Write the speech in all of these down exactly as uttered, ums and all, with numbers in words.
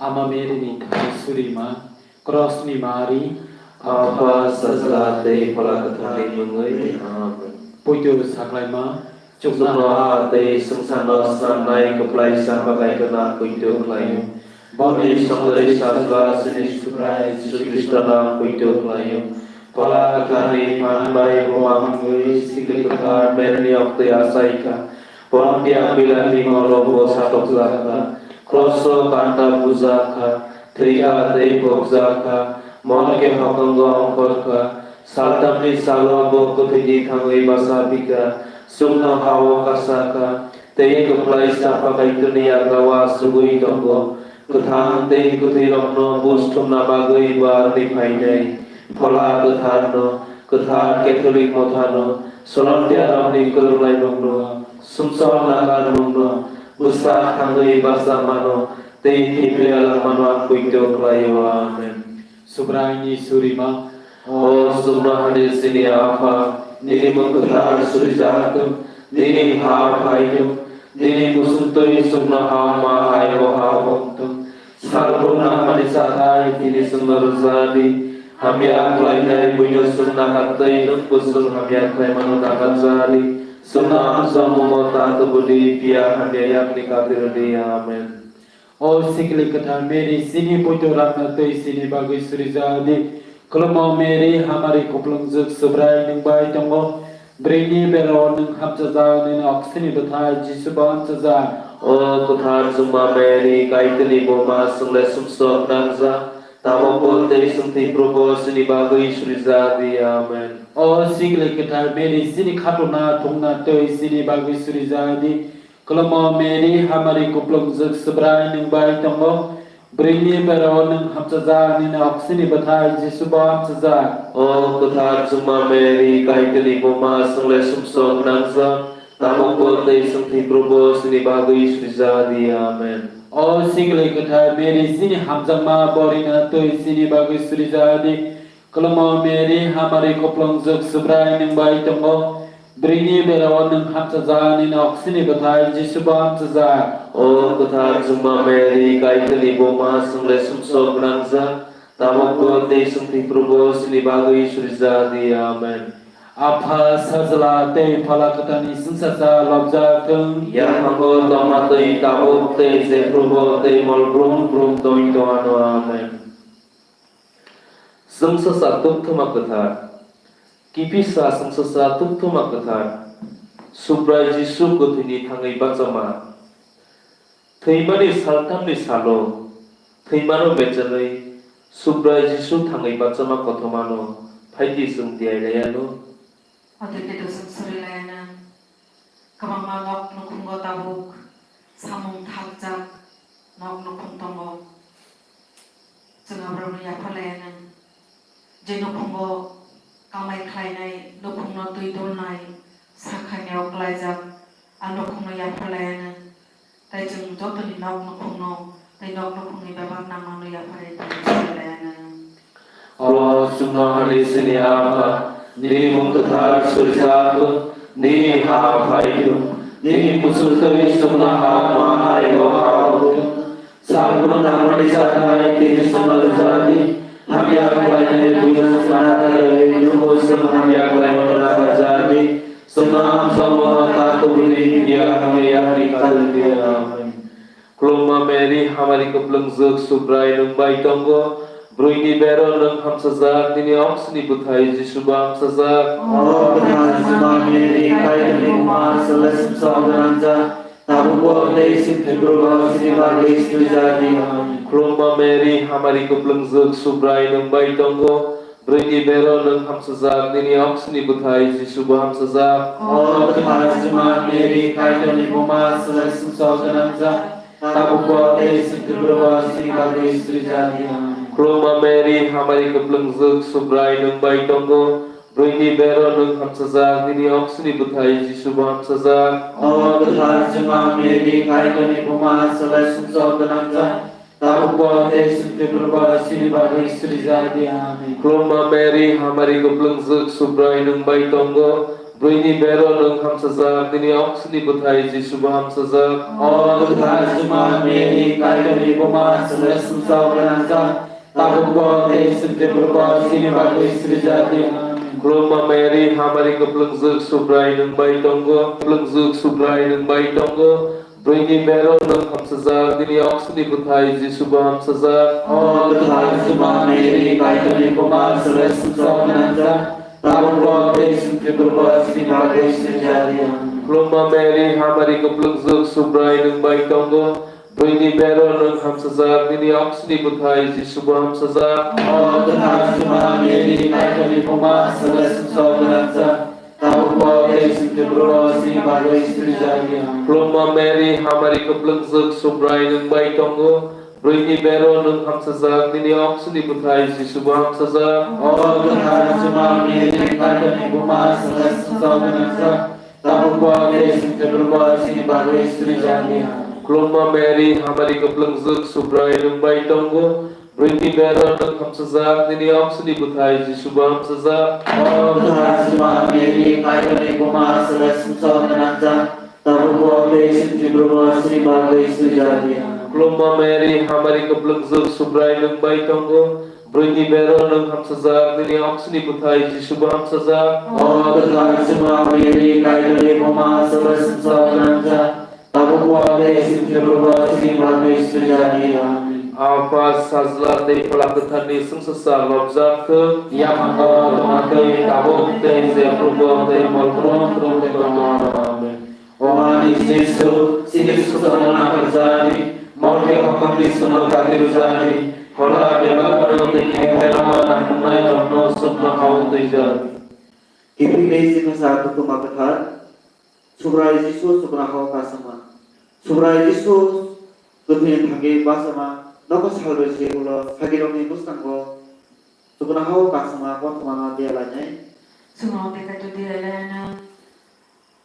Ama Mary ni thani surima, Cross ni mari, Apha, Sajla tei Phola Kwthar ni mungwi. Amen. Poito saklaima, chuknoha tei swngcharno snamnai kwplaisa Kaitorno ang poito khlaio. Boni songdari Sajla chini Subrai Jisu Khristono ang poito khlaio. Phola Kwthar ni phan bai buma mungwi sikli kwthar Mary ni oktwi achaikha. Pontia Pilat ni molo bo satokjakha. Kroso kanta bujakha, thwikha tei phobjakha, morke hokongo ongkhorkha, saltamni salo bo kwthwini thangwi bachapikha, chuknoha o kasakha, tei kwplaisa Kaitorni yagra o achugwi tongo. Kwthang tei kwthwirokno buj thumna bagwi bo aroni phainai. Phola Kwtharno, kwthar Catholic Mothano, solomtiarokni kwrwnglaimungno, sumsok nakarmungno, bwsa thangwi bachamano tei thwiphilya langmano ang poito khlaio. Amen. Subraini surima, O chuknohani chini Apha, nini mung kwthar surijak thung, nini ha phai thung, nini muchungtwi chuknoha ma hai o ha o wng thung. Salbrum nangmani chathai tini chwngno rwja di. Hamya khlainai buino chwng nahartwi nwng bo chwng hamya khlaimano naharja di. Chwngno amchong omo ta tubu di, phiya hamya yakni kati rw di. Amen. O sikli kwthar Mary, chini poito rangna twi chini bagwi surija di. Khulumo Mary, hamari kuplungjwk Subrai nwng bai tongo. Bwrwini berao nwng hamchajak, nini oksini bwthai Jisu bo hamchajak. O kwthar chwngma Mary, Kaitorni buma, chwng le sumsok nangjak, tabukbo tei chwng thwi phuru bo chini bagwi surija di. Amen. O sikli kwthar Mary, chini khatungna thungna twi chini bagwi surija di. Khulumo Mary, hamari kuplungjwk Subrai nwng bai tongo. Bwrwini berao nwng hamchajak, nini oksini bwthai Jisu bo hamchajak. O kwthar chwngma Mary, Kaitorni buma, chwng le sumsok nangjak, tabukbo tei chwng thwi phuru bo chini bagwi surija di. Amen. O sikli kwthar Mary, chini hamjakma borina twi chini bagwi surija di. Khulumo Mary, hamari kuplungjwk Subrai nwng bai tongo. Bwrwini berao nwng hamchajak, nini oksini bwthai Jisu bo hamchajak. O kwthar chwngma Mary, Kaitorni buma, chwng le sumsok nangjak, tabukbo tei chwng thwi phuru bo chini bagwi surija di. Amen. Apha, Sajla tei Phola Kwtharni chwngsacha lobjak thung. Yaphango tongma twi tabuk tei jephrubo tei mol brum brum tongwi tongano. Amen. Chwngsacha Tukthoma Kwthar. Kiphilsa chwngsacha Tukthoma Kwthar. Subrai Jisu kwthwini thangwi bachama. Thwimani salthamni salo thwimano mechenwi Subrai Jisu thangwi bachama kothomano phaidi chwng tiyai laiya no. Otwi khe dusuk suri laiya no. Kwbangma nok nukhungo tabuk samung thakjak nok nukhung tongo. Chwng aborokno yapharlaiya nang. Je nukhungo kamai khlainai, nukhungno twi dulnai, sakhainao klaijak, a nukhungno yapharlaiya nang. Tei chwng jotoni nok nukhungno tei nok nukhungni bebak nangmano yapharwi tongwi suri laiya nang. O chwngno hani chini Apha, nini mung kwthar surijak thung, nini ha phai thung, nini muchungtwi chwngno ha ma hai o ha o thung. Salbrum nangmani chathai tini chwngno rwja di, hamya khlainai buino chwngno naharwi nwngbo chwng hamya khlaimano naharja di. Chwngno amchokmano ta tubudi, phiya hamya yakni kati rw di. Amen. Khulumma Mary, hamari kwplwngjwk, Subrai nwng bai tongo. Bwrwini bero nwng hamsajak, nini oksini bwthai Jisu bo hamsajak. O kwthar Juma Mary, Kaitorni buma, chwng le sumsok gwnangjak, tabukbo tei chwng thwi phuru bo chini bagwi suri ja di. Amen. Khulumma Mary, hamari kwplwngjwk, Subrai nwng bai tongo. Bwrwini bero nwng hamsajak, nini oksini bwthai Jisu bo hamsajak. O kwthar Juma Mary, Kaitorni buma, chwng le sumsok gwnangjak, tabukbo tei chwng thwi phuru bo chini bagwi suri ja di. Amen. Khulumma Mary, hamari kwplwngjwk, Subrai nwng bai tongo. Bwrwini bero nwng hamsajak, nini oksini bwthai Jisu bo hamsajak. O kwthar Juma Mary, Kaitorni buma, chwng le sumsok gwnangjak, tabukbo tei chwng thwi phuru bo chini bagwi suri ja di. Amen. Khulumma Mary, hamari kwplwngjwk, Subrai nwng bai tongo. Bwrwini bero nwng hamsajak, nini oksini bwthai Jisu bo hamsajak. O kwthar Juma Mary, Kaitorni buma, chwngno sumsok gwnangjak, tabukbo tei chwngni phurubo chini bagwi sirija di. Khulumma Mary, hamari kwplwngjwk, Subrai nwng bai tongo, kwplwngjwk Subrai nwng bai tongo. Bwrwini bero nwng hamsajak, nini oksini bwthai Jisu bo hamsajak. O kwthar Juma Mary, Kaitorni buma, chwngno sumsok gwnangjak, tabukbo tei chwngni phurubo chini bagwi sirija di. Khulumma Mary, hamari kwplwngjwk, Subrai nwng bai tongo. Bwrwini bero nwng hamsajak, nini oksini bwthai Jisu bo hamsajak. O kwthar Juma Mary, Kaitorni buma, chwngno sumsok gwnangjak, tabukbo tei chwngni phurubo chini bagwi sirija di. Khulumma Mary, hamari kwplwngjwk, Subrai nwng bai tongo. Bwrwini bero nwng hamsajak, nini oksini bwthai Jisu bo hamsajak. O kwthar Juma Mary, Kaitorni buma, chwngno sumsok gwnangjak, tabukbo tei chwngni phurubo chini bagwi sirija di. Khulumma Mary, hamari kwplwngjwk, Subrai nwng bai tongo. Bwrwini bero nwng hamsajak, nini oksini bwthai Jisu bo hamsajak. O kwthar Juma Mary, Kaitorni buma, chwngno sumsok gwnangjak, tabukbo tei chwngni phurubo chini bagwi sirija di. Khulumma Mary, hamari kwplwngjwk, Subrai nwng bai tongo. Bwrwini bero nwng hamsajak, nini oksini bwthai Jisu bo hamsajak. O kwthar Juma Mary, Kaitorni buma, chwngno sumsok gwnangjak, tabukbo tei chwngni phurubo chini bagwi sirija di. Amen. Apha, Sajla tei Phola Kwtharni chwngsasa lobjak thung. Yaphango tongma twi tabuk tei jephrubo tei molphrwng tongma. Amen. O ani Jisu, chini susamono nakarjani, morke hokomni sumo katirjani, phola bebak borok tei khekerno nangkuknai rokno sukno hao twijak. Kiphilwi chikasa Dukuma Kwthar, Subrai Jisu chuknohao kasama. Subrai Jisu kwthwini thangwi bachama, nogo salbrwi se ulo sagirokni bwskango chuknohao kasama kothomano diyalainai. Chwngno tei Kaitor diyalainai.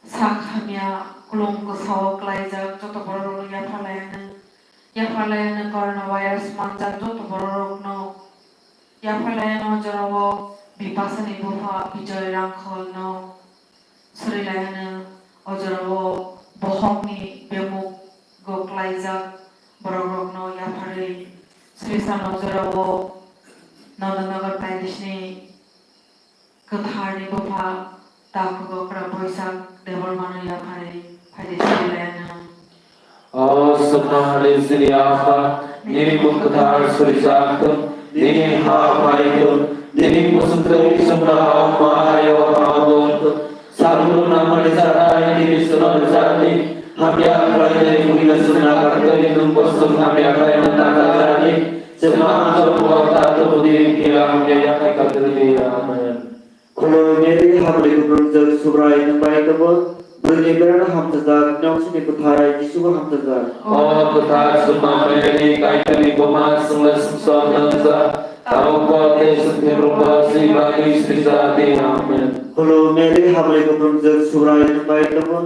Sak hamya, kulum kwsao klaijak joto bororokno yapharlaianw. Yapharlaianw coronavirus manjak joto bororokno. Yapharlaianw jorao Bipasani bupha Bijoy Rangkholno. Surilaianw o jorao bohokni bemuk go klaijak bororokno yapharwi. Surisanw jorao Nandanagar taidisni Kwtharni bupha takhuk okra Boisak Debbarmano yapharwi phaidi sirilainw. O suknohani chini Apha, nini mung kwthar surijak thung, nini ha phai thung, nini muchungtwi chwngno ha wngma hai o ha wng thung. Salbrum nangmani chadai nini chwngno rwjak di, hamya khlainai buino chwng nakartwi nwngbo chwng hamya khlaina nakarjak di. Chwngno hamjak bo ta tubudi phiya hamya yaphai katrwi di. Amen. Khulumari Mary, hamri kuplungjak, Subrai nwng bai tongo. Bwrwini berano hamchajak, nini oksini bwthai Jisu bo hamchajak. O kwthar Juma Mary, Kaitorni buma, chwngno sumsok gwnangjak, tabukbo tei chwng thebukbo chini bagwi sirija di. Amen. Khulumari Mary, hamri kuplungjak, Subrai nwng bai tongo.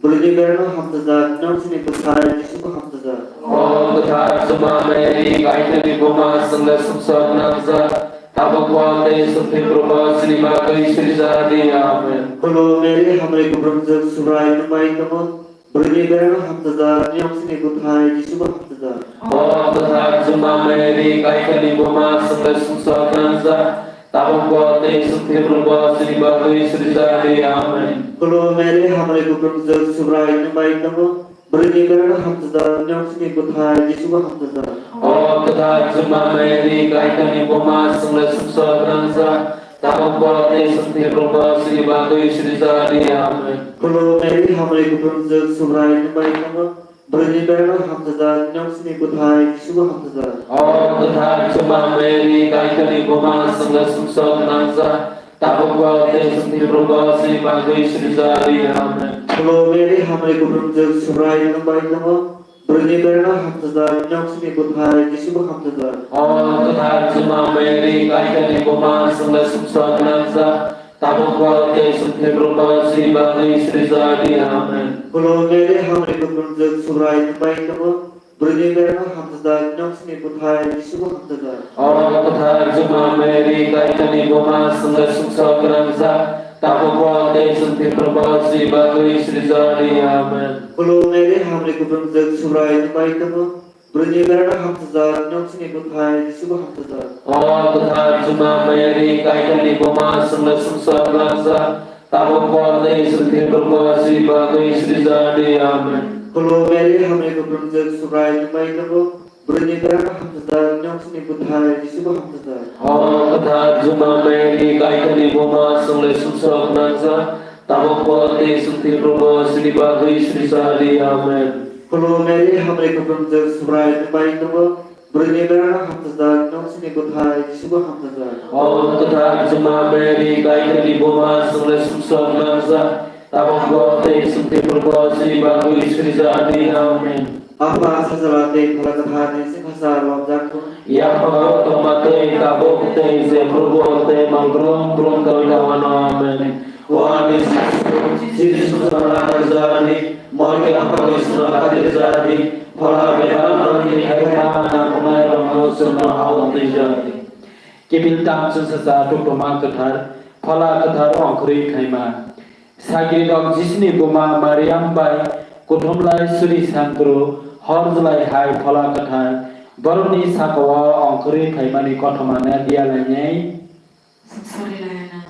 Bwrwini berano hamchajak, nini oksini bwthai Jisu bo hamchajak. O kwthar Juma Mary, Kaitorni buma, chwngno sumsok gwnangjak, tabukbo tei chwng thebukbo chini bagwi sirija di. Amen. Khulumari Mary, hamri kuplungjak, Subrai nwng bai tongo. Bwrwini berano hamchajak, nini oksini bwthai Jisu bo hamchajak. O kwthar Juma Mary, Kaitorni buma, chwngno sumsok gwnangjak, tabukbo tei chwng thebukbo chini bagwi sirija di. Amen. Khulumari Mary, hamri kuplungjak, Subrai nwng bai tongo. Bwrwini berano hamchajak, nini oksini bwthai Jisu bo hamchajak. O kwthar Juma Mary, Kaitorni buma, chwngno sumsok gwnangjak, tabukbo tei chwng thebukbo chini bagwi sirija di. Amen. Khulumari Mary, hamri kuplungjak, Subrai nwng bai tongo. Bwrwini berano hamchajak, nini oksini bwthai Jisu bo hamchajak. O kwthar Juma Mary, Kaitorni buma, chwngno sumsok gwnangjak, tabukbo tei chwng thebukbo chini bagwi sirija di. Amen. Khulumari Mary, hamri kuplungjak, Subrai nwng bai tongo. Bwrwini berano hamchajak, nini oksini bwthai Jisu bo hamchajak. O kwthar Juma Mary, Kaitorni buma, chwngno sumsok gwnangjak, tabukbo tei chwng thebukbo chini bagwi sirija di. Amen. Khulumari Mary, hamri kuplungjak, Subrai nwng bai tongo. Bwrwini berano hamchajak, nini oksini bwthai Jisu bo hamchajak. O kwthar Juma Mary, Kaitorni buma, chwngno sumsok gwnangjak, tabukbo tei chwng thwiphurubo chini bagwi srijadi. Amen. Khulum Mary, hamri kuplungjak, Subrai nwng bai tongo. Bwrwini berano hamchajak, nini oksini bwthai Jisubo hamchajak. O kwthar Juma Mary, Kaitorni buma, chwngno sumsok nangjak, tabukbo tei chwng thwiphurubo chini bagwi srijadi. Amen. Khulum Mary, hamri kuplungjak, Subrai nwng bai tongo. Bwrwini berano hamchajak, nini oksini bwthai Jisubo hamchajak. O kwthar Juma Mary, Kaitorni buma, chwngno sumsok nangjak, tabukbo tei chwng thwiphurubo chini bagwi srijadi. Amen. Khulum Mary, hamri kuplungjak, Subrai nwng bai tongo. Bwrwini berano hamchajak, nini oksini bwthai Jisubo hamchajak. O kwthar Juma Mary, Kaitorni buma, chwngno sumsok nangjak, tabukbo tei chwng thwiphurubo chini bagwi srijadi. Amen. Apha, Sajla tei Phola Kwtharni singkha sa lobjak thung. Yaphango tongma tei tabuk tei jephurubo tei malbrum brum tongwi tongmano. Amen. O ani Jisu, Jisu chwngno nakarjani, mori aphangni chwngno katirjani, phola bebak nokni khairokma nangkuknairokno chwngno hao twijadi. Kiphiltam chwngsacha Tubuma Kwthar, Phola Kwthar ongkhorwi phaima. Sagrirok Jisuni buma Mariam bai kuthumlai suri sankru hor jlai hai Phola Kwthar, borokni sakao ongkhorwi phaimani kothomano diya lainai. Sori layana.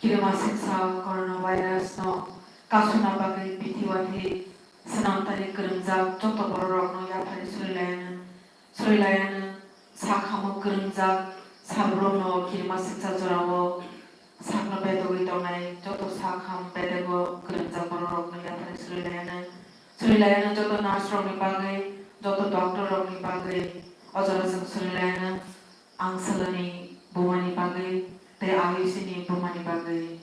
Kirima siksa coronavirus no kasuna bagwi bithi wathi swnamtani kwrwngjak joto bororokno yaphari sori layana. Sori layana sakhamo kwrwngjak salbrumno kirima siksa jorao sakno bedogwi tongnai joto sakham bedego kwrwngjak bororokno yaphari sori layana. Sori layana joto nurse rokni bagwi, joto doctor rokni bagwi, o jora chwng sori layana. Ang Salani bumani bagwi tei Ayushini bumani bagwi.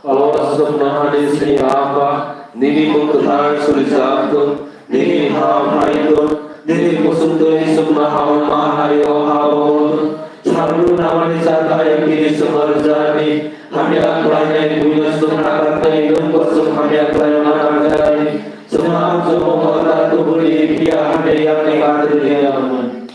O chuknohani chini Apha, nini mung kwthar surijak thung, nini ha phai thung, nini muchungtwi chuknohao ma hai o ha-o wng thung. Salbrum namani chathai bini chwngno rwjadi, hamya khlainai buino chwng nakar tei nwngbo chwng hamya khlaima nangjadi. Chwng hamchwngmung o ta tubudi, phiya hamya yakni kar rwdi. Amen.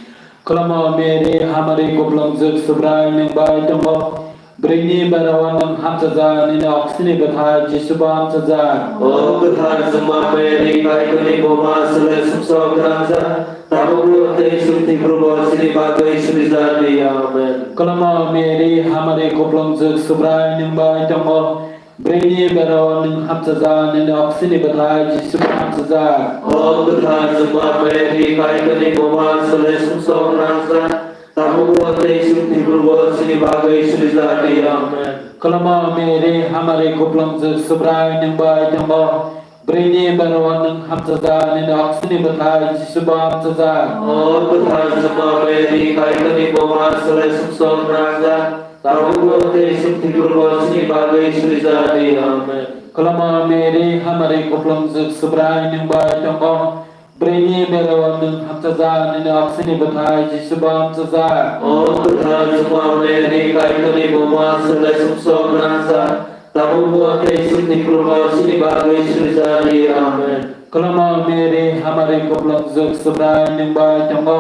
Kwlamo Mary, hamari kuplungjwk Subrai nwng bai tongo. Bwrwini berao nwng hamchajak, nini oksini bwthai Jisubo hamchajak. O kwthar Juma Mary, Kaitorni buma, chwngno sumsok gwnangjak, tabukbo tei chwng thwiphurubo chini bagwi surijakdi. Amen. Kwlamo Mary, hamari kuplungjwk Subrai nwng bai tongo. Bwrwini berao nwng hamchajak, nini oksini bwthai Jisubo hamchajak. O kwthar Juma Mary, Kaitorni buma, chwngno sumsok gwnangjak, tabukbo tei chwng thwiphurubo chini bagwi surijakdi. Amen. Kwlamo Mary, hamari kuplungjwk Subrai nwng bai tongo. Bwrwini berao nwng hamchajak, nini oksini bwthai Jisubo hamchajak. O kwthar Juma Mary, Kaitorni buma, chwngno sumsok gwnangjak, tabukbo tei chwng thwiphurubo chini bagwi surijakdi. Amen. Kwlamo Mary, hamari kuplungjwk Subrai nwng bai tongo. Bwrwini berao nwng hamchajak, nini oksini bwthai Jisubo hamchajak. O kwthar Juma Mary, Kaitorni buma, chwngno sumsok gwnangjak, tabukbo tei chwng thwiphurubo chini bagwi surijakdi. Amen. Kwlamo Mary, hamari kuplungjwk Subrai nwng bai tongo.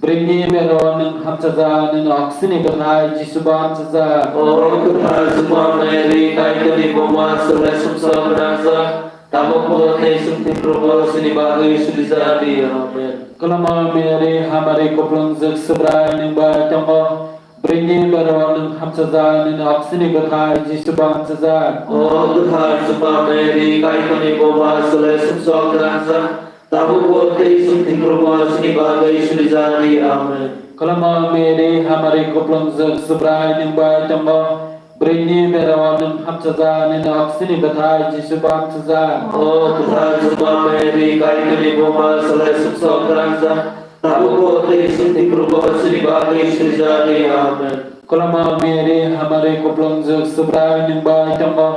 Bwrwini berao nwng hamchajak, nini oksini bwthai Jisubo hamchajak. O kwthar Juma Mary, Kaitorni buma, chwngno sumsok gwnangjak, tabukbo tei chwng thwiphurubo chini bagwi surijakdi. Amen. Kwlamo Mary, hamari kuplungjwk Subrai nwng bai tongo. Bwrwini berao nwng hamchajak, nini oksini bwthai Jisubo hamchajak. O kwthar Juma Mary, Kaitorni buma, chwngno sumsok gwnangjak, tabukbo tei chwng thwiphurubo chini bagwi surijakdi. Amen. Kwlamo Mary, hamari kuplungjwk Subrai nwng bai tongo. Bwrwini berao nwng hamchajak, nini oksini bwthai Jisubo hamchajak. O kwthar Juma Mary, Kaitorni buma, chwngno sumsok gwnangjak, tabukbo tei chwng thwiphurubo chini bagwi surijakdi. Amen. Kwlamo Mary, hamari kuplungjwk Subrai nwng bai tongo.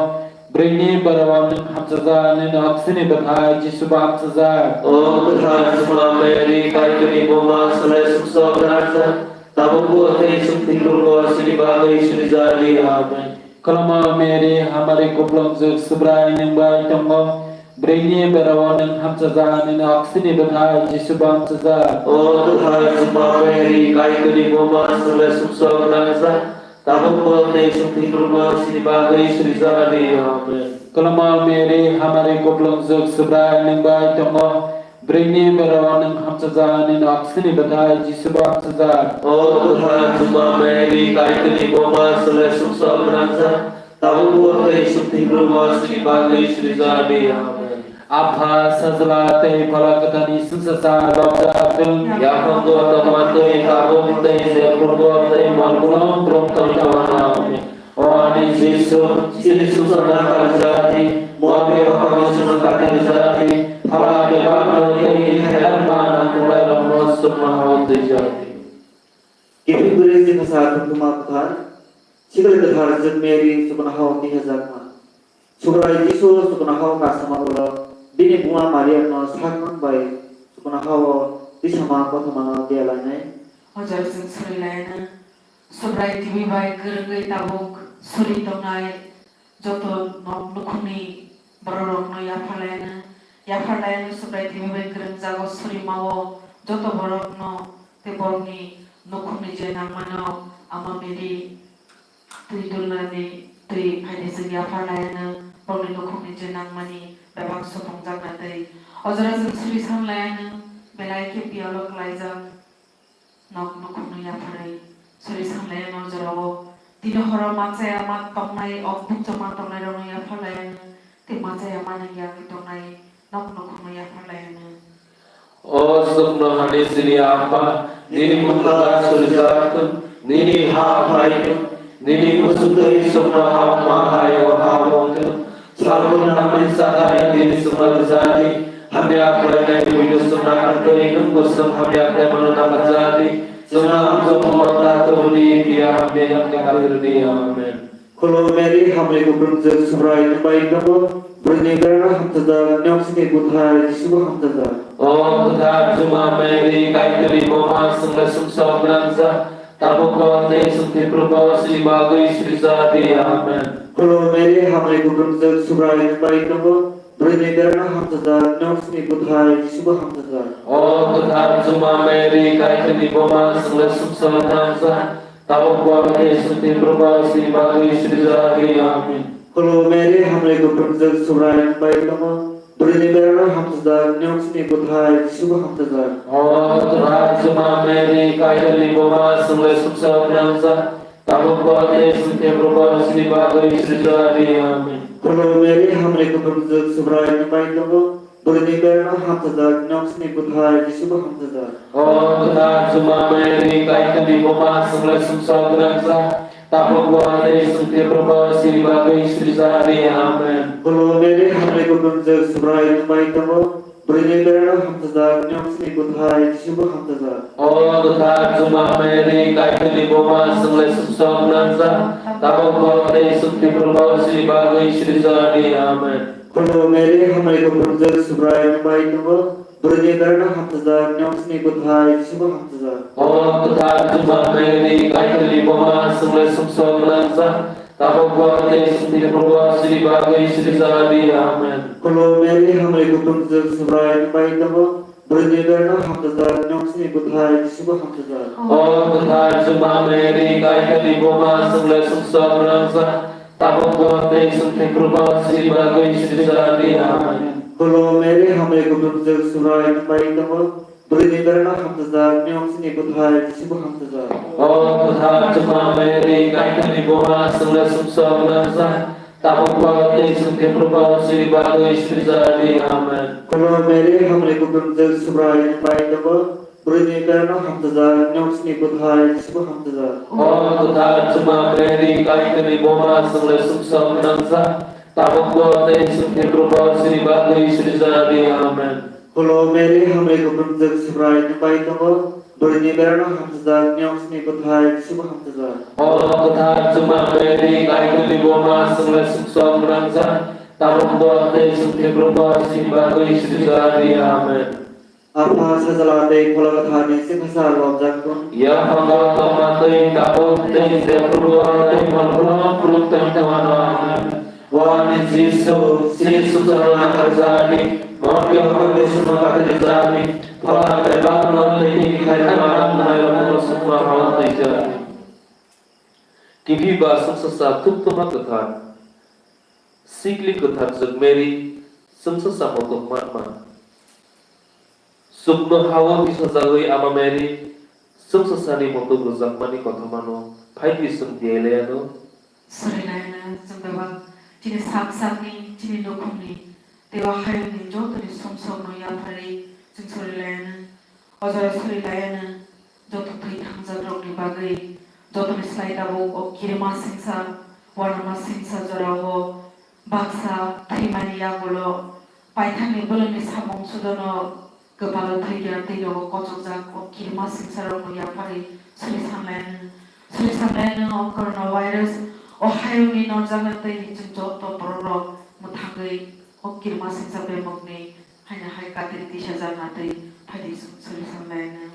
Bwrwini berao nwng hamchajak, nini oksini bwthai Jisubo hamchajak. O kwthar Juma Mary, Kaitorni buma, chwngno sumsok gwnangjak, tabukbo tei chwng thwiphurubo chini bagwi surijakdi. Amen. Kwlamo Mary, hamari kuplungjwk Subrai nwng bai tongo. Bwrwini berao nwng hamchajak, nini oksini bwthai Jisubo hamchajak. O kwthar Juma Mary, Kaitorni buma, chwngno sumsok gwnangjak, Tabukbo tei chwng thwiphurubo chini bagwi surijak di. Amen. Kwlwngma Mary, hamari kuplungjwk, Subrai nwng bai tongo. Bwrwini bera-o nwng hamchajak, nini oksini bwthai Jisubo hamchajak. O kwthar Juma Mary, Kaitorni buma, chwngno sumsok gwnangjak, tabukbo tei chwng thwiphurubo chini bagwi surijak di. Amen. Apha, Sajla tei Phola Kwtharni chwngsacha lobjak thung. Yaphango tongma twi tabuk tei jephurbo tei molkuno phrwng tongthokma. O ani Jisu, chini susa nakarjak di, muapi rokni susa katirjak di, phala bebakno tei khairokma nangkuknairokno chuknohao twijak di. Kiphilbwrwi Jiphasa Kuthuma Kwthar, Sikli Kwthar Jwk Mary chuknohao twihajakma. Subrai Jisu chuknohao kasama ulo, bini buma Mariano sakmang bai chuknohao twisama kothomano tiyalainai. O jora chwng surilaina. Subrai T V bai kwrwngwi tabuk suri tongnai joto nok nukhungni bororokno yapharlaino, yapharlaino Subrai T V bai kwrwngjago surimao joto borokno tei borokni nukhungni je nangmano Ama Mary twi dulnani twi phaidi chwng yapharlaino borokni nukhungni je nangmani bebak supungjakna tei o jora chwng suri sanlaino belai khe piyalo klaijak. Nok nukhungno yapharwi suri sanlaino jorao tini horo machaya ma tongnai, ok bukchoma tongnairokno yapharlaino tei machaya manwi yangwi tongnai nok nukhungno yapharlaino. O chuknohani chini Apha, nini mungkha surijak thung, nini ha phai thung, nini kuchuk twi chuknohao ma hai o ha-o wng thung. Salboni nangmani chakha tini chwngno rwjak di. Hamya khlainai buino chwngno nakartwi nwng bo chwng hamya khlaimano nakarjak di. Chwngno amjokma ta tubudi, phiya hamya yakni kari rwdi. Amen. Khulum Mary, hamri kuplungjwk, Subrai nwng bai tongo, bwrwini berano hamchajak, nini oksini bwthai Jisubo hamchajak. O kwthar Juma Mary, Kaitorni buma, chwngno sumsok gwnangjak, tabukbo tei chwng thwiphurubo chini bagwi surijak di. Amen. Khulum Mary, hamri kuplungjwk, Subrai nwng bai tongo, bwrwini berano hamchajak, nini oksini bwthai Jisubo hamchajak. O kwthar Juma Mary, Kaitorni buma, chwngno sumsok gwnangjak, tabukbo tei chwng thwiphurubo chini bagwi surijak di. Amen. Khulum Mary, hamri kuplungjwk, Subrai nwng bai tongo, bwrwini berano hamchajak, nini oksini bwthai Jisubo hamchajak. O kwthar Juma Mary, Kaitorni buma, chwngno sumsok gwnangjak, tabukbo tei chwng thwiphurubo chini bagwi surijak di. Amen. Khulum Mary, hamri kuplungjwk, Subrai nwng bai tongo, bwrwini berano hamchajak, nini oksini bwthai Jisubo hamchajak. O kwthar Juma Mary, Kaitorni buma, chwngno sumsok gwnangjak, tabukbo tei chwng thwiphurubo chini bagwi surijak di. Amen. Khulum Mary, hamri kuplungjwk, Subrai nwng bai tongo, bwrwini berano hamchajak, nini oksini bwthai Jisubo hamchajak. O kwthar Juma Mary, Kaitorni buma, chwngno sumsok gwnangjak, tabukbo tei chwng thwiphurubo chini bagwi surijak di. Amen. Khulum Mary, hamri kuplungjwk, Subrai nwng bai tongo, bwrwini berano hamchajak, nini oksini bwthai Jisubo hamchajak. O kwthar Juma Mary, Kaitorni buma, chwngno sumsok gwnangjak, tabukbo tei chwng thwiphurubo chini bagwi surijak di. Amen. Khulum Mary, hamri kuplungjwk, Subrai nwng bai tongo, bwrwini berano hamchajak, nini oksini bwthai Jisubo hamchajak. O kwthar Juma Mary, Kaitorni buma, chwngno sumsok gwnangjak, tabukbo tei chwng thwiphurubo chini bagwi surijak di. Amen. Khulum Mary, hamri kuplungjwk, Subrai nwng bai tongo, bwrwini berano hamchajak, nini oksini bwthai Jisubo hamchajak. O kwthar Juma Mary, Kaitorni buma, chwngno sumsok gwnangjak, tabukbo tei chwng thwiphurubo chini bagwi surijak di. Amen. Khulum Mary, hamri kuplungjwk, Subrai nwng bai tongo, bwrwini berano hamchajak, nini oksini bwthai Jisubo hamchajak. O kwthar Juma Mary, Kaitorni buma, chwngno sumsok gwnangjak, tabukbo tei chwng thwiphurubo chini bagwi surijak di. Amen. Khulum Mary, hamri kuplungjwk, Subrai nwng bai tongo, bwrwini berano hamchajak, nini oksini bwthai Jisubo hamchajak. O kwthar Juma Mary, Kaitorni buma, chwngno sumsok gwnangjak, tabukbo tei chwng thwiphurubo chini bagwi surijak di. Amen. Apha, Sajla tei Phola Kwtharni chwngsacha lobjak thung. Yaphango tongma twi tabuk tei jephurbo tei molkuno phrwng tongthokma. Amen. O ani Jisu, chini susa nakarjak di, motwi hokor bai chwngno katirjak di, phola bebakno tei nini khairokma nangkuknairokno chuknohao twijak di. Kiphilba chwngsasa thukthoma kwthar, sikli kwthar jwk Mary chwngsasa motok manma. Chukno hao tisajagwi Ama Mary chwngsasani motok rwjakmani kothomano phaidi chwng tiyailayano. Surilayano chwng bebak chini sak sakni, chini nukhungni tei o hayungni jotoni sumsokno yapharwi chwng surilayano. O jora surilayano joto thwi thangjak rokni bagwi, jotoni slai tabuk o kirima singsa, uanama singsa jorao baksa thwimani yagulo paithakni bwlwngni samung sudono kwpalo thwikya tei nogo kochokjak o kirima singsarokno yapharwi suri sanlaino. Suri sanlaino o coronavirus o hayungni norjakna tei chwng joto borokrok mwthangwi o kirima singsa bemukni Haino hai katri tisa jana tei phaidi suri sanlaino.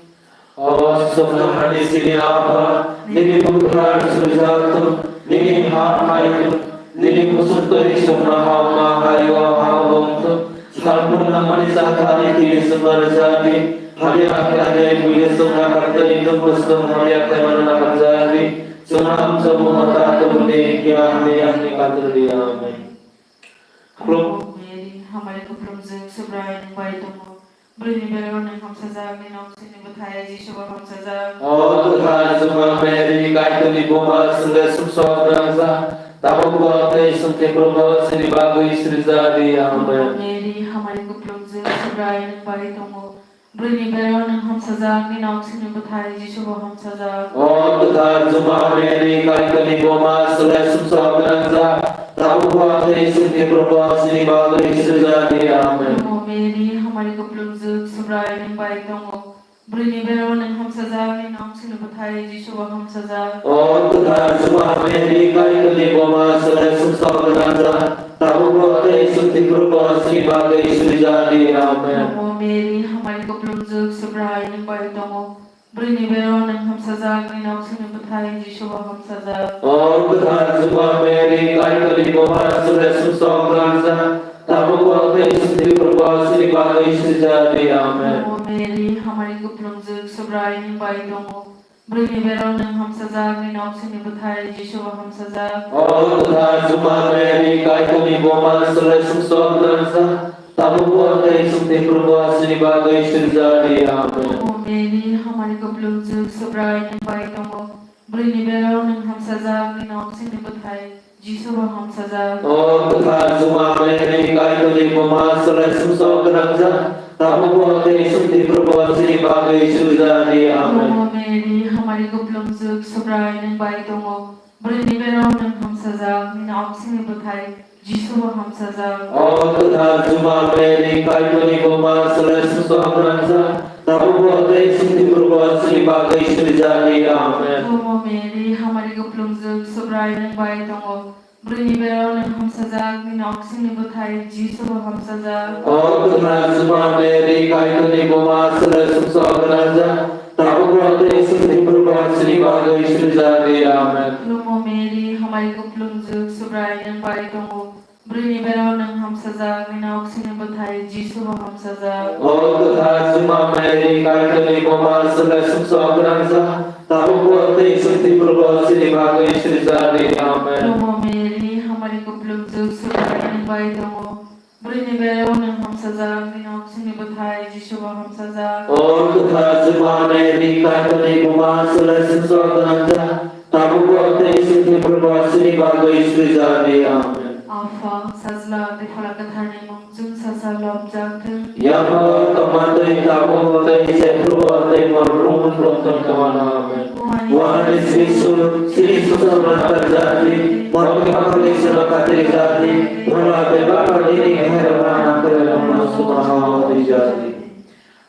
O sumno hani sini Apha, nini bukhar surijato, nini ha haitu, nini musuktwi sumno ha ma hayo ha bongto, salpur namani sathani tini sumar jati, hani akhani buye sumna katri nung musung hani akhani mana jati, sunam somu mata tuni kya hani hani katri amen. Khulum- Mary, hamari kuplung jwk Subrai nwng bai tongo. Bwrwini bero nwng hamsajak, nini oksini bwthai Jisu bo hamsajak. O kwthar Juma Mary, Kaitorni buma, swngde sumsok rangja, tabuk bo tei swngti purbo sini bagwi sirja di. Amen. Mary, hamari kuplung jwk Subrai nwng bai tongo. Bwrwini bero nwng hamsajak, nini oksini bwthai Jisu bo hamsajak. O kwthar Juma Mary, Kaitorni buma, swngde sumsok rangja, tabuk bo tei swngti purbo sini bagwi sirja di. Amen. Namo Mary, hamari kuplung jwk Subrai nwng bai tongo. Bwrwini bero nwng hamsajak, nini oksini bwthai Jisu bo hamsajak. O kwthar Juma Mary, Kaitorni buma, swngde sumsok rangja, tabuk bo tei swngti purbo sini bagwi sirja di. Amen. Namo Mary, hamari kuplung jwk Subrai nwng bai tongo. Bwrwini bero nwng hamsajak, nini oksini bwthai Jisu bo hamsajak. O kwthar Juma Mary, Kaitorni buma, swngde sumsok rangja, tabuk bo tei swngti purbo sini bagwi sirja di. Amen. Namo Mary, hamari kuplung jwk Subrai nwng bai tongo. Bwrwini bero nwng hamsajak, nini oksini bwthai Jisu bo hamsajak. O kwthar Juma Mary, Kaitorni buma, swngde sumsok rangja, tabuk bo tei swngti purbo sini bagwi sirja di. Amen. Namo Mary, hamari kuplung jwk Subrai nwng bai tongo. Bwrwini bero nwng hamsajak, nini oksini bwthai Jisu bo hamsajak. O kwthar Juma Mary, Kaitorni buma, swngde sumsok rangja, tabuk bo tei swngti purbo sini bagwi sirja di. Amen. Namo Mary, hamari kuplung jwk Subrai nwng bai tongo. Bwrwini bero nwng hamsajak, nini oksini bwthai Jisu bo hamsajak. O kwthar Juma Mary, Kaitorni buma, swngde sumsok rangja, tabuk bo tei swngti purbo sini bagwi sirja di. Amen. Namo Mary, hamari kuplung jwk Subrai nwng bai tongo. Bwrwini bero nwng hamsajak, nini oksini bwthai Jisu bo hamsajak. O kwthar Juma Mary, Kaitorni buma, swngde sumsok rangja, tabuk bo tei swngti purbo sini bagwi sirja di. Amen. Namo Mary, hamari kuplung jwk Subrai nwng bai tongo. Bwrwini bero nwng hamsajak, nini oksini bwthai Jisu bo hamsajak. O kwthar Juma Mary, Kaitorni buma, swngde sumsok rangja, tabuk bo tei swngti purbo sini bagwi sirja di. Amen. Namo Mary, hamari kuplung jwk Subrai nwng bai tongo. Bwrwini bero nwng hamsajak, nini oksini bwthai Jisu bo hamsajak. O kwthar Juma Mary, Kaitorni buma, swngde sumsok rangja, tabuk bo tei swngti purbo sini bagwi sirja di. Amen. Apha, Sajla tei Phola Kwtharni mung chwng sasa lobjak thung. Yapha tongma tei tabuk tei jephubo tei morphung tongthok tongma. Amen. Wahani Jisu, sini susu mata jadi, morphung tongthok sino katri jadi, phola bebak nini khairokna nangkhe sumaha jadi.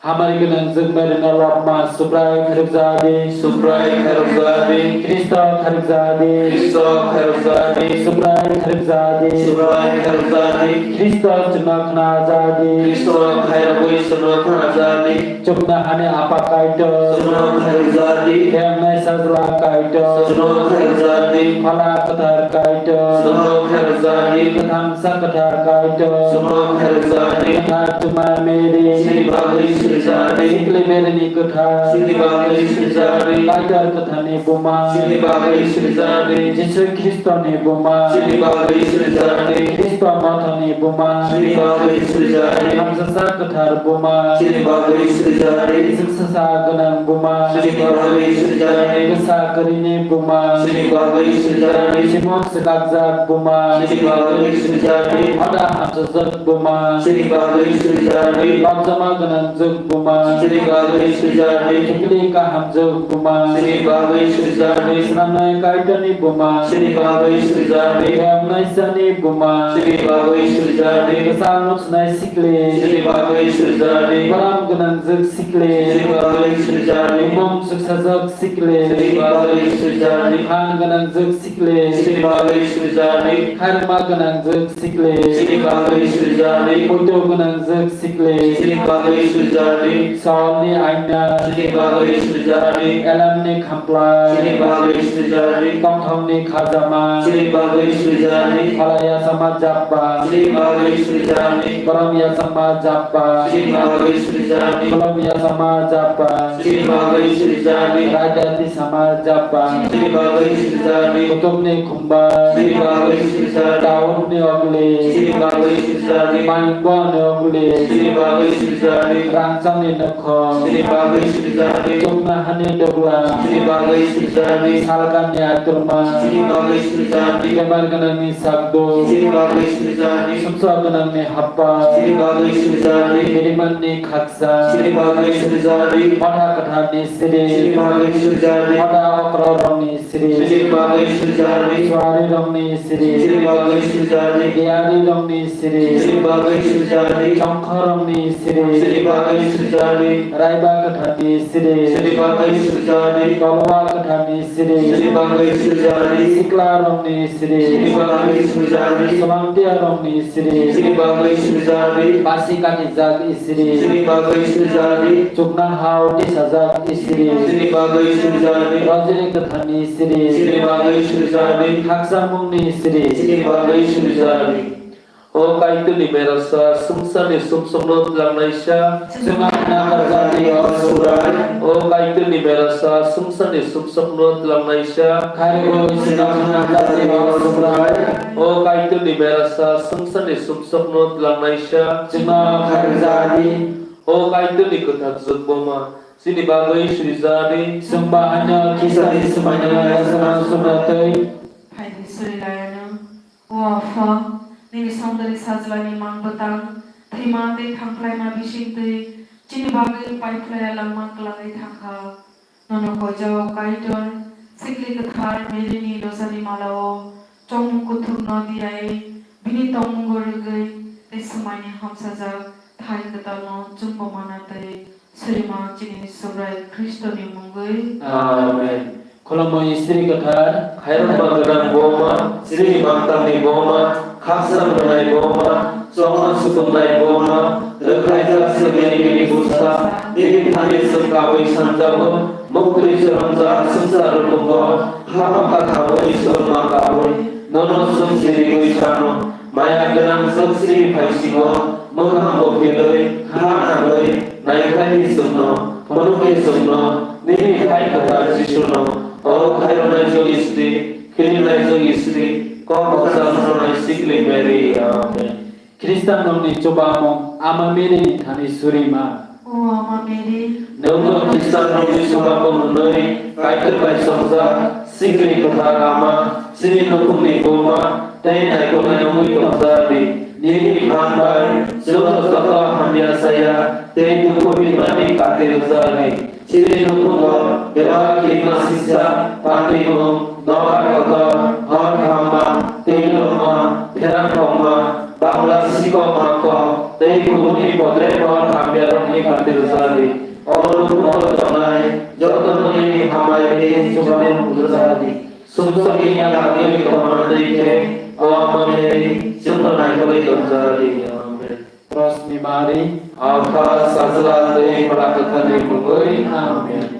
Hamari gwnang jwk Mary no lobma Subrai kharwk jadi. Subrai kharwk jadi. Khristo kharwk jadi. Khristo kharwk jadi. Subrai kharwk jadi. Subrai kharwk jadi. Khristo chwngno khna jadi. Khristo khairogwi chwngno khna jadi. Chukna hani Apha Kaitor. Chwngno khairwk jadi. Kemnai Sajla Kaitor. Chwngno khairwk jadi. Phola Kwthar Kaitor. Chwngno khairwk jadi. Kwthang Kwthar Kaitor. Chwngno khairwk jadi. Kwthar Juma Mary. Chini bagwi Swijadi. Sikli Mary ni kwthar. Chini bagwi swijadi. Kaitor kwtharni buma. Chini bagwi swijadi. Jisu Khristoni buma. Chini bagwi swijadi. Khristo mothani buma. Chini bagwi swijadi. Hamsasa kwthar buma. Chini bagwi swijadi. Swksa gwnang buma. Chini bagwi swijadi. Kwsa kwrwini buma. Chini bagwi swijadi. Simon swkakjak buma. Chini bagwi swijadi. Hoda hamsajak buma. Chini bagwi swijadi. Lobjama gwnang jwk buma. Chini bagwi swijadi. Chukli kaham jwk buma. Chini bagwi swijadi. Snamnai Kaitorni buma. Chini bagwi swijadi. Kayamnaisani buma. Chini bagwi swijadi. Kwchang nuknai sikli. Chini bagwi swijadi. Borom gwnang jwk sikli. Chini bagwi swijadi. Bumung suksajak sikli. Chini bagwi swijadi. Phan gwnang jwk sikli. Chini bagwi swijadi. Khairma gwnang jwk sikli. Chini bagwi swijadi. Poito gwnang jwk sikli. Chini bagwi swijadi. Solni aina. Chini bagwi swijadi. Elamni khampla. Chini bagwi swijadi. Tongthokni khajama. Chini bagwi swijadi. Phalaya sama jappa. Chini bagwi swijadi. Borom ya sama jappa. Chini bagwi swijadi. Kolom ya sama jappa. Chini bagwi swijadi. Raida di sama jappa. Chini bagwi swijadi. Kutubni khumba. Chini bagwi swijadi. Daudni ogli. Chini bagwi swijadi. Maingbo ni ogli. Chini bagwi swijadi. Rangchakni nokhong. Chini bagwi swijadi. Chukna hani dogla. Chini bagwi swijadi. Salgani aturma. Chini bagwi swijadi. Bemar gwnangni sakduk. Chini bagwi swijadi. Sumsok gwnangni happa. Chini bagwi swijadi. Birimanni khaksa. Chini bagwi swijadi. Motha kwtharni siri. Chini bagwi swijadi. Motha okra rokni siri. Chini bagwi swijadi. Suari rokni siri. Chini bagwi swijadi. Diyari rokni siri. Chini bagwi swijadi. Chongkho rokni siri. Chini bagwi swijadi. Raiba kwtharni siri. Chini bagwi swijadi. Tolwa kwtharni siri. Chini bagwi swijadi. Sikla rokni siri. Chini bagwi swijadi. Solangtia rokni siri. Chini bagwi swijadi. Basi kati jak isiri. Chini bagwi swijadi. Chukna hao tisajak isiri. Chini bagwi swijadi. Rajini kwtharni siri. Chini bagwi swijadi. Khaksa mungni siri. Chini bagwi swijadi. O Kaitorni merasa swngcharni sumsokno twlangnaisa. Chwngno nakarjadi o Subrai. O Kaitorni merasa swngcharni sumsokno twlangnaisa. Khairwi chwngno nakarjadi o Subrai. O Kaitorni merasa swngcharni sumsokno twlangnaisa. Chwngno khairjadi. O Kaitorni kwthar jwk boma, chini bagwi swijadi. Chwngba haino Khristoni swmaino yasanang sumratwi. Phaidi surilayano. O Apha, nini songdari sajlani mang bwtang, thwima tei thangphlaima bisingtwi chini bagwi paiphlaiya langma kwlangwi thangkha. Nono koijao Kaitor, sikli kwthar Maryni rosani malao chongmung kuthukno diyawi bini tongmungo rwgwi tei swmaini hamsajak thai kwtalno chwngbo mana twi Surima chini Subrai Khristoni mungwi. Amen. Khulumui Sri Kwthar. Khairokma gwnang boma, Sri Mangtangni boma, khaksa rwnai boma, chongma sukumnai boma, rwkhaijak swkni bini bwsa, bini thani swk kabui sanjago, muktwi chwrwngjak swngchar rukungo, hapma kha khamui swrwngma kabui, nono swng sirigwi sano, maya gwnang swk siri phaisingo, mwkhang bo philwi, kha nangwi, naikhaini chwngno, phunukni chwngno, nini khai kwthar Jisuno, o khairoknai jwk Sri, khirinai jwk Sri, kok kwcham sonai sikli Mary. Amen. Khristan nokni chubamung Ama Mary ni thani surima. O Ama Mary. Nwngno Khristan nokni chubamung hwnwi Kaitor bai chongjak, sikli kwthar Ama, chini nukhungni buma, tei naikolnai wngwi tongjak di. Nini phan bai chwngno joto hamya saya tei dukhu bimani kati rwjak di. Chini nukhungo bebak kirima sisa, patimung, nobar kotor, hor khamma, twi longma, pherang kongma, bangla sikok mangkok, tei kubuni podrepot hamyarokni kati rwjak di. O nukhungo tongnai joto nini hambai tei chubamung rwjak di. Sumsokni yakni tongma twi khe, o Ama Mary, chwngno naikolwi tongjak di. Amen. Krosni mari. Apha, Sajla tei Phola Kwtharni mungwi. Amen.